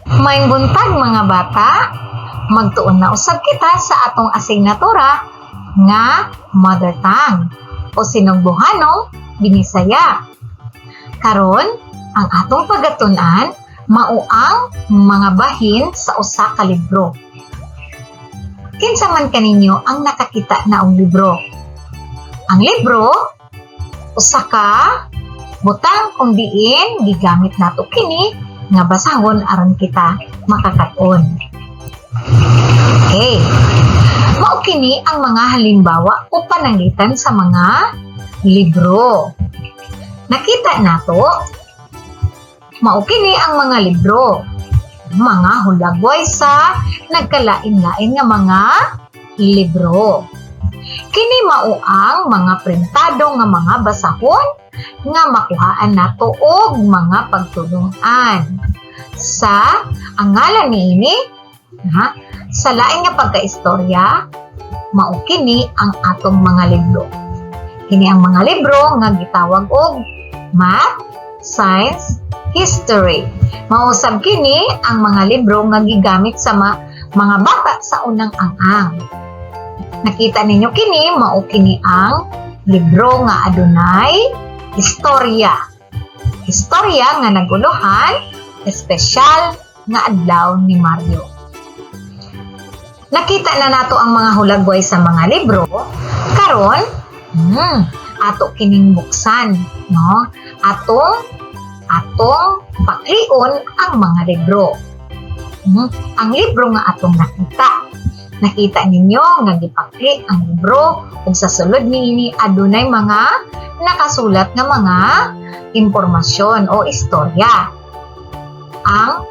Maayong buntag, mga bata. Magtuon na usab kita sa atong asignatura nga Mother Tongue o Sinugbuanong Binisaya. Karon, ang atong pagatun-an mao ang mga bahin sa usa ka libro. Kinsa man kaninyo ang nakakita na og libro? Ang libro, usa ka butang kung diin gigamit nato kini nga basahon aron kita makakat-on. Okay. Mao kini ang mga halimbawa o pananglitan sa mga libro. Nakita nato, mao kini ang mga libro. Mga hulagway sa nagkalain-lain nga mga libro. Kini mao ang mga printado nga mga basahon nga makuhaan nato og mga pagtulungan. Sa ang ngalan niini, ha, sa lain nga pagkaistorya, mao kini ang atong mga libro. Kini ang mga libro nga gitawag og math, science, history. Mao usab kini ang mga libro nga gigamit sa mga bata sa unang ang-ang. Nakita ninyo kini, mao kini ang libro nga adunay istorya. Istorya nga naguluhan, "Espesyal nga Adlaw ni Mario." Nakita na nato ang mga hulagway sa mga libro. Karon, ato kining buksan, no? Atong paklion ang mga libro. Ang libro nga atong nakita. Nakita ninyo nga gipakli ang libro ug sa sulod niini adunay mga nakasulat nga mga impormasyon o istorya. Ang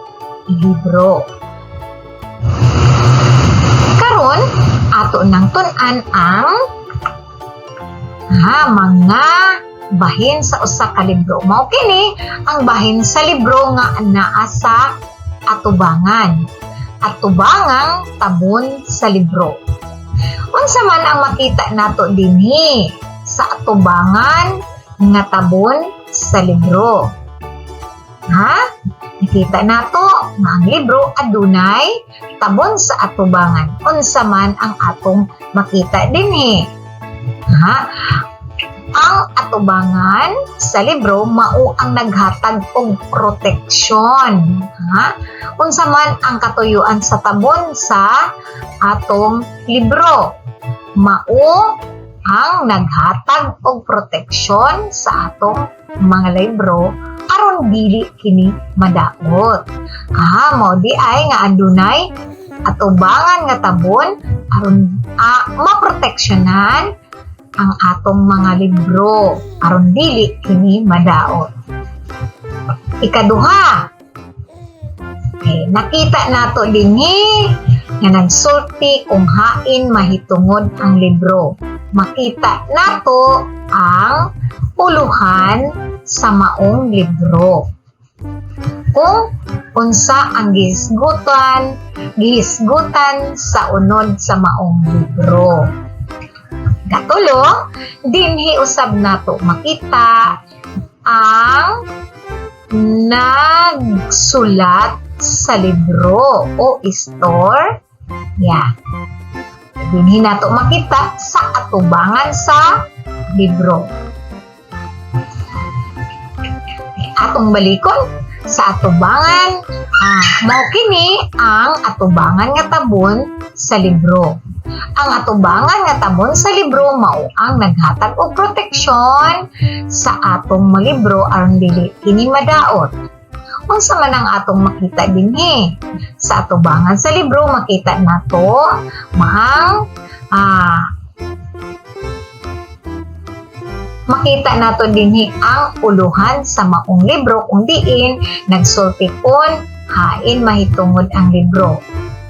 libro. Karon, ato nang tun-an ang mga bahin sa usa ka libro. Mao kini ang bahin sa libro nga naa sa atubangan. Atubangang tabon sa libro. Unsa man ang makita nato dinhi sa atubangan nga tabon sa libro? Ha? Nakita nato nga ang libro adunay tabon sa atubangan. Unsa man ang atong makita dinhi? Ha? Ang atubangan sa libro mao ang naghatag og proteksyon. Ha? Unsa man ang katuyuan sa tabon sa atong libro? Mao ang naghatag og proteksyon sa atong mga libro aron dili kini madaot. Ah, mao diay nga adunay atubangan nga tabon aron maproteksyonan ang atong mga libro aron dili kini madaot. Ikaduha, okay, nakita nato dinhi nga nagsulti kung hain mahitungod ang libro. Makita nato ang uluhan sa maong libro. Kung unsa ang gihisgutan sa unod sa maong libro. Katulo, dinhi usab nato makita ang nagsulat sa libro o istorya. Dinhi nato makita sa atubangan sa libro. Atong balikon sa atubangan, mao kini ang atubangan nga tabon sa libro. Ang atubangan nga tabon sa libro mao ang naghatag og proteksyon sa atong mga libro aron dili kini madaot. Unsa man ang atong makita dinhi? Sa atubangan sa libro, makita nato maang makita nato dinhi ang uluhan sa maong libro kung diin nagsulti kon hain mahitungod ang libro.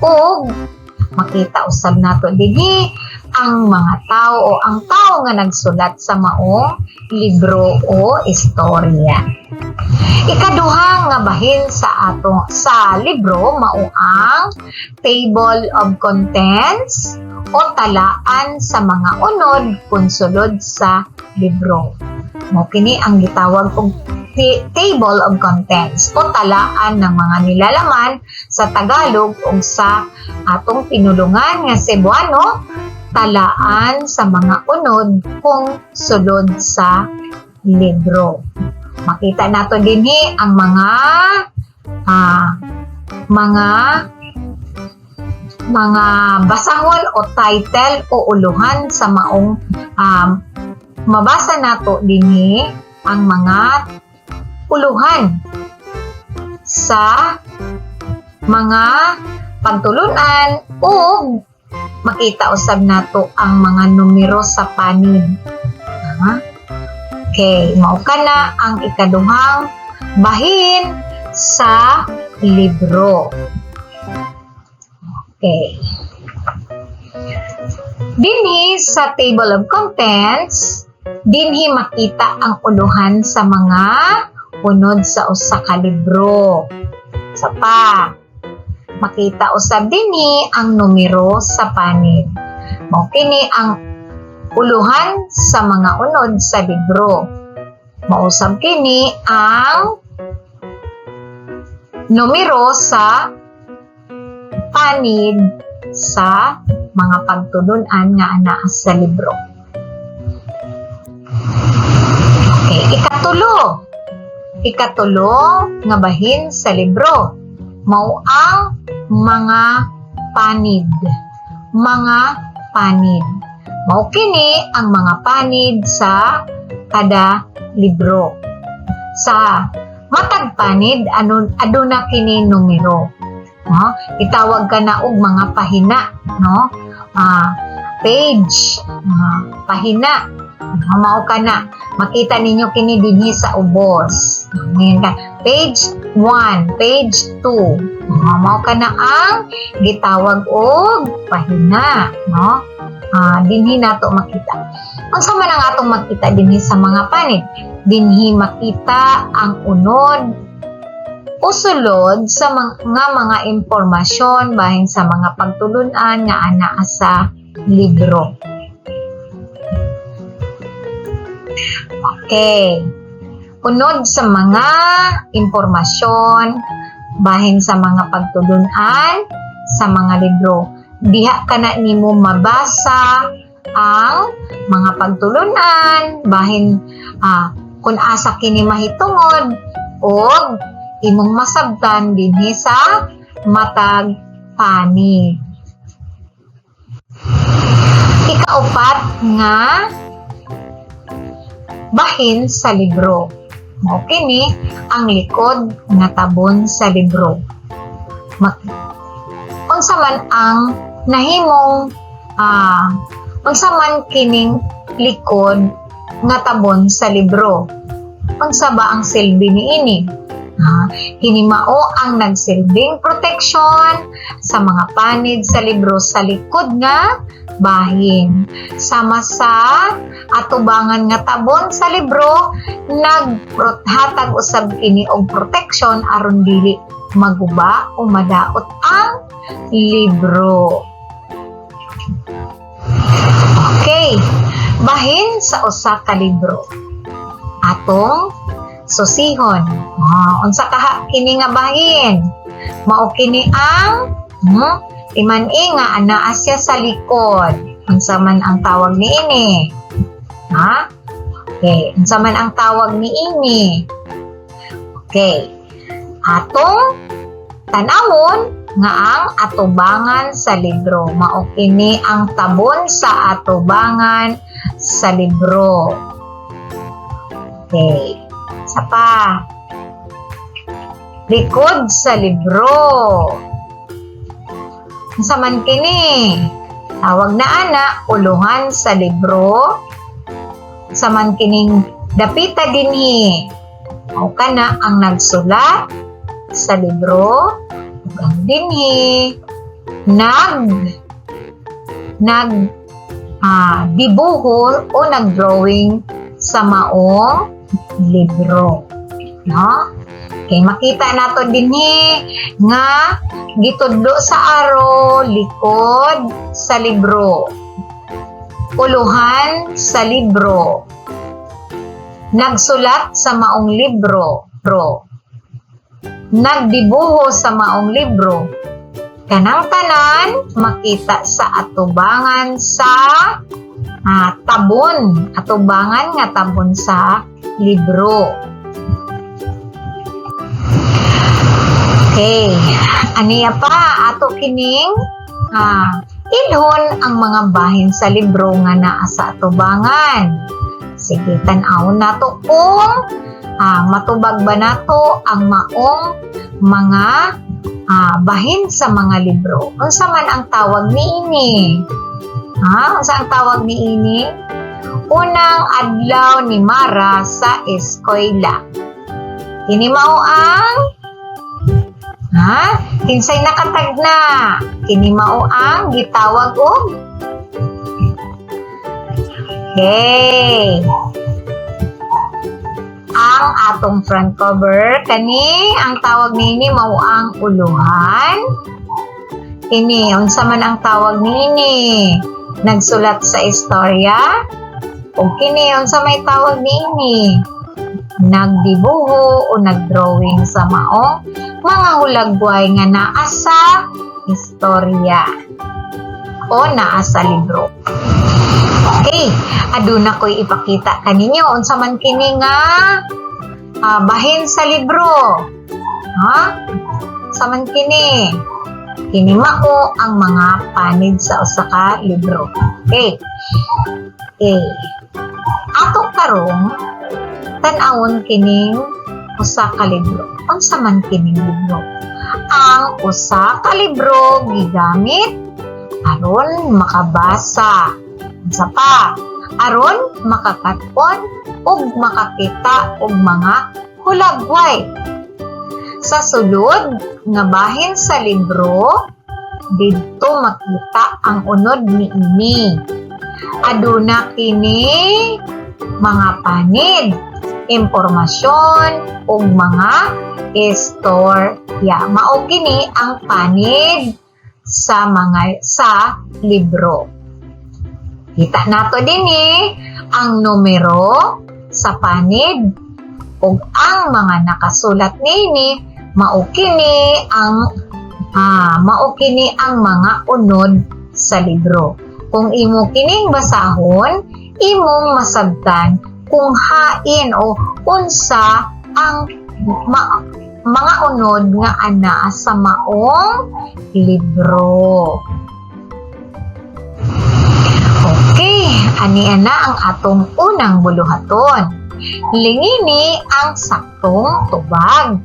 Ug makita usab nato dinhi ang mga tao o ang tao nga nagsulat sa maong libro o istorya. Ikaduha nga bahin sa ato sa libro mao ang table of contents o talaan sa mga unod kung sulod sa libro. Mao kini ang gitawag og table of contents o talaan ng mga nilalaman sa Tagalog ug sa atong pinulungan nga Cebuano, talaan sa mga unod kung sulod sa libro. Makita nato dinhi ang mga basahon o title o uluhan sa maong mabasa nato dinhi ang mga uluhan sa mga pagtulunan ug makita usab nato ang mga numero sa panid. Ha? Okay, mao kana ang ikaduhang bahin sa libro. Okay. Dinhi sa table of contents, dinhi makita ang uluhan sa mga unod sa usa ka libro. Sa pa, makita usab dinhi ang numero sa panid. Mao kini ang uluhan sa mga unod sa libro. Mausab kini ang numero sa panid sa mga pagtulunan nga anaa sa libro. Okay, ikatulo. Ikatulo nga bahin sa libro mao ang mga panid. Mga panid. Mao kini ang mga panid sa kada libro. Sa matag panid aduna kini numero. No? Itawag kana og mga pahina, no? Page, pahina. No, mao kana. Makita ninyo kini dinhi sa ubos. Ngayon ka, page 1, page 2. No, mao kana ang gitawag og pahina, no? Dinhi nato makita. Unsa man ang atong makita dinhi sa mga panid? Dinhi makita ang unod o sulod sa mga impormasyon bahin sa mga pagtulunan nga anaa sa libro. Okay. Unod sa mga impormasyon bahin sa mga pagtulunan sa mga libro. Diha kana nimo mabasa ang mga pagtulunan bahin kung asa kini mahitungod og imong masabtan dinhi sa matag panid. Ikaupat nga bahin sa libro. Mao kini ang likod nga tabon sa libro. Unsa man ang nahimong unsa man kining likod nga tabon sa libro? Unsa ba ang silbi niini? Kini mao ang nagsilbing proteksyon sa mga panid sa libro sa likod nga bahin. Sama sa atubangan nga tabon sa libro, naghatag usab kini og proteksyon aron dili maguba o madaot ang libro. Okay, bahin sa usa ka libro. Atong susihon. Unsa kaha kini nga bahin? Mao kini ang timan-i nga anaa siya sa likod. Unsa man ang tawag niini? Ha? Okay, unsa man ang tawag niini? Okay. Atong tan-awon nga ang atubangan sa libro. Mao kini ang tabon sa atubangan sa libro. Okay. Sa pa. Likod sa libro. Unsa man kini? Tawag na ana uluhan sa libro. Unsa man kining dapita dinhi? Mao kana ang nagsulat sa libro ug ang dinhi nag nag dibuho o nag-drawing sa maong libro. No? Okay, makita nato dinhi nga gitudlo sa arrow likod sa libro. Uluhan sa libro. Nagsulat sa maong libro. Pro. Nagdibuho sa maong libro. Kanang tanan makita sa atubangan sa tabon, atubangan nga tabon sa libro. Okay, aniya pa ato kining ilhon ang mga bahin sa libro nga naa sa atubangan. Sige, tan-awon nato kung matubag ba nato ang maong mga bahin sa mga libro. Unsa man ang tawag niini? Ha? Unsa ang tawag niini? Unang adlaw ni Mara sa eskwela. Kini mao ang, ha? Kinsay nakatagna? Kini mao ang gitawag og. Okay. Ang atong front cover kani ang tawag niini mao ang uluhan. Kini unsa man ang tawag niini? Nagsulat sa istorya. O kini unsa may tawag niini? Nagdibuho o nagdrawing sa maong mga hulagway nga naa sa istorya o naa sa libro. Okay, aduna ko'y ipakita kaninyo unsa man kini nga bahin sa libro. Ha? Unsa man kini? Kini mao ang mga panid sa usa ka libro. Okay. Okay. Ato karong tan-awon kining usa ka libro. Unsa man kining libro? Ang usa ka libro gigamit aron makabasa. Unsa pa? Aron makakat-on ug makakita og mga hulagway. Sa sulod nga bahin sa libro, didto makita ang unod niini. Aduna kini mga panid, impormasyon ug mga istorya. Mao kini ang panid sa mga sa libro. Kita nato dinhi ang numero sa panid ug ang mga nakasulat niini mao kini ang mga unod sa libro. Kung imo kining basahon, imong masabtan kung hain o unsa ang mga unod nga anaa sa maong libro. Okay, ania na ang atong unang buluhaton. Lingini ang saktong tubag.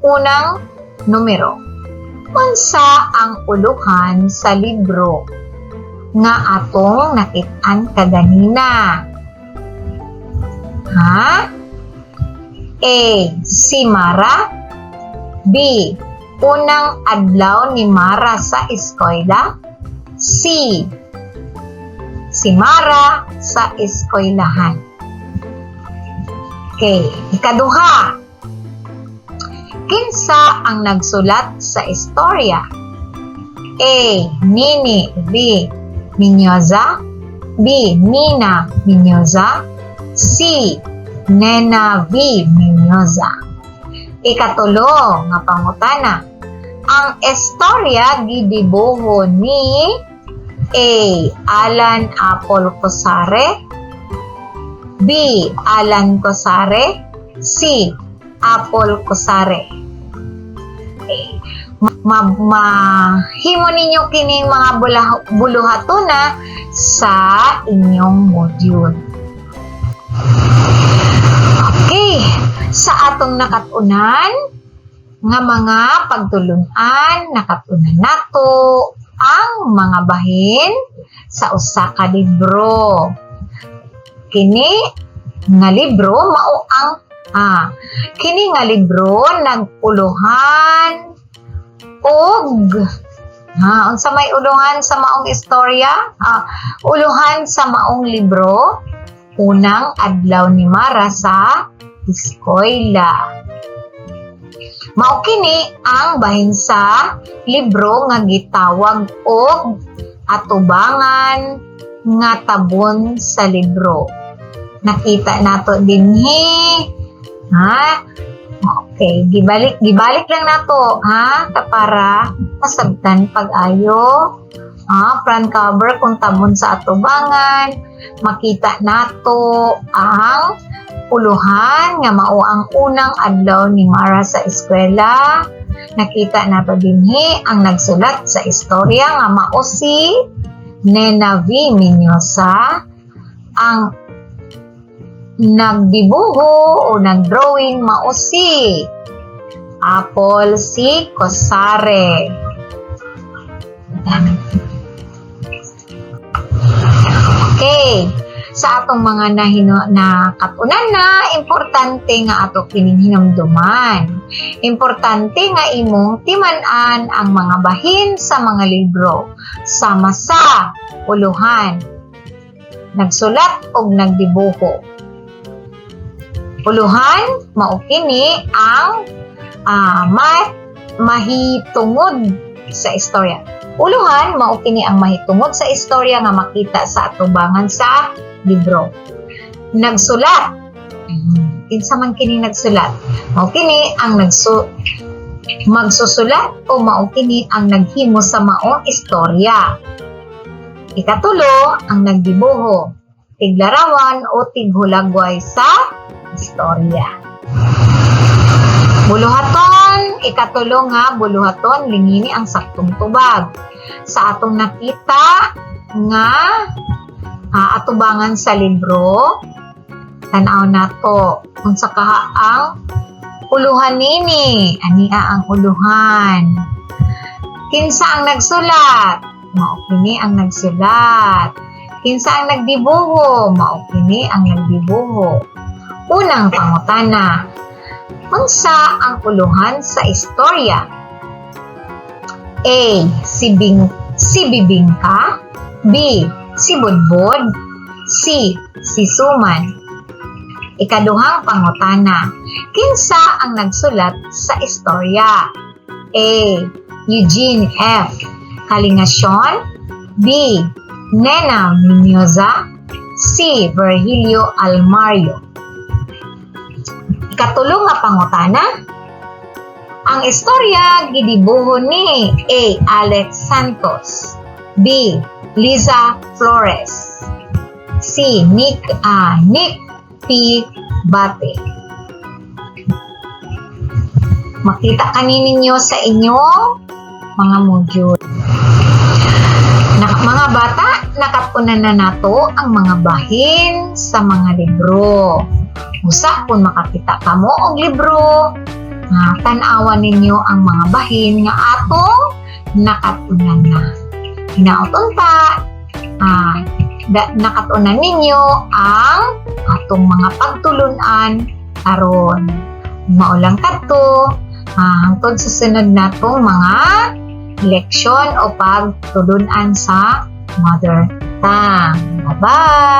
Unang numero. Unsa ang uluhan sa libro nga atong nakit-an kaganina? Ha? A. Si Mara. B. Unang adlaw ni Mara sa eskwela. C. Si Mara sa eskwelahan. Okay, ikaduha. Kinsa ang nagsulat sa istorya? A. Nini V. Miñoza. B. Nina Miñoza. C. Nena V. Miñoza. Ikatulo nga pangutana. Ang istorya gidibuho ni A. Alan Apple Cosare. B. Alan Cosare. C. Apple Cosare. Okay. Mahimo ninyo kining mga buluhatuna sa inyong module. Okay, sa atong nakat-unan nga mga pagtulunan, nakat-unan nato ang mga bahin sa usa ka libro. Kini nga libro mao ang kini nga libro nagpuluhan og Ha, unsa may uluhan sa maong istorya? Uluhan sa maong libro, "Unang Adlaw ni Mara sa Eskwela." Mao kini ang bahin sa libro nga gitawag og "Atubangan nga Tabon sa Libro." Nakita nato dinhi. Ha? Okay, gibalik gibalik lang nato ha para masabtan pag-ayo. Front cover kung tabon sa atubangan, makita nato ang uluhan nga mao ang "Unang Adlaw ni Mara sa Eskwela." Nakita nato dinhi ang nagsulat sa istorya nga mao si Nena V. Miñoza. Ang nagdibuho o nagdrawing mao si Apple C. Cosare. Yan. Okay. Sa atong mga nahino na katunan na, importante nga ato kining hinumduman. Importante nga imong timan-an ang mga bahin sa mga libro sama sa uluhan, nagsulat og nagdibuho. Uluhan, mao kini ang mahitungod sa istorya. Uluhan, mao kini ang mahitungod sa istorya nga makita sa atubangan sa libro. Nagsulat. Kinsa man kini nagsulat? Mao kini ang magsusulat o mao kini ang naghimo sa maong istorya. Ikatulo, ang nagdibuho, tiglarawan o tighulagway sa istorya. Buluhaton, ikatulo nga buluhaton, lingini ang saktong tubag. Sa atong nakita nga atubangan sa libro, tan-aw nato kung unsa kaha ang uluhan nini. Ania ang uluhan. Kinsa ang nagsulat? Mao kini ang nagsulat. Kinsa ang nagdibuho? Mao kini ang nagdibuho. Unang pangutana. Unsa ang uluhan sa istorya? A. Si Bibingka. B. Si Budbud. C. Si Suman. Ikaduhang pangutana. Kinsa ang nagsulat sa istorya? A. Eugene F. Calingacion. B. Nena Miñoza. C. Virgilio Almario. Ikatulo nga pangutana. Ang istorya gidibuho ni A. Alex Santos. B. Liza Flores. C. Nick P. Bate. Makita kani ninyo sa inyong mga module. Mga bata, nakat-unan na nato ang mga bahin sa mga libro. Usa kung makakita kamo og libro, nga tan-awan ninyo ang mga bahin nga atong nakat-unan na. Hinaot unta, nakat-unan ninyo ang atong mga pagtulunan karon. Mao lang kadto, hangtod sa sunod natong mga leksyon o pagtulunan sa mother tongue. Bye-bye!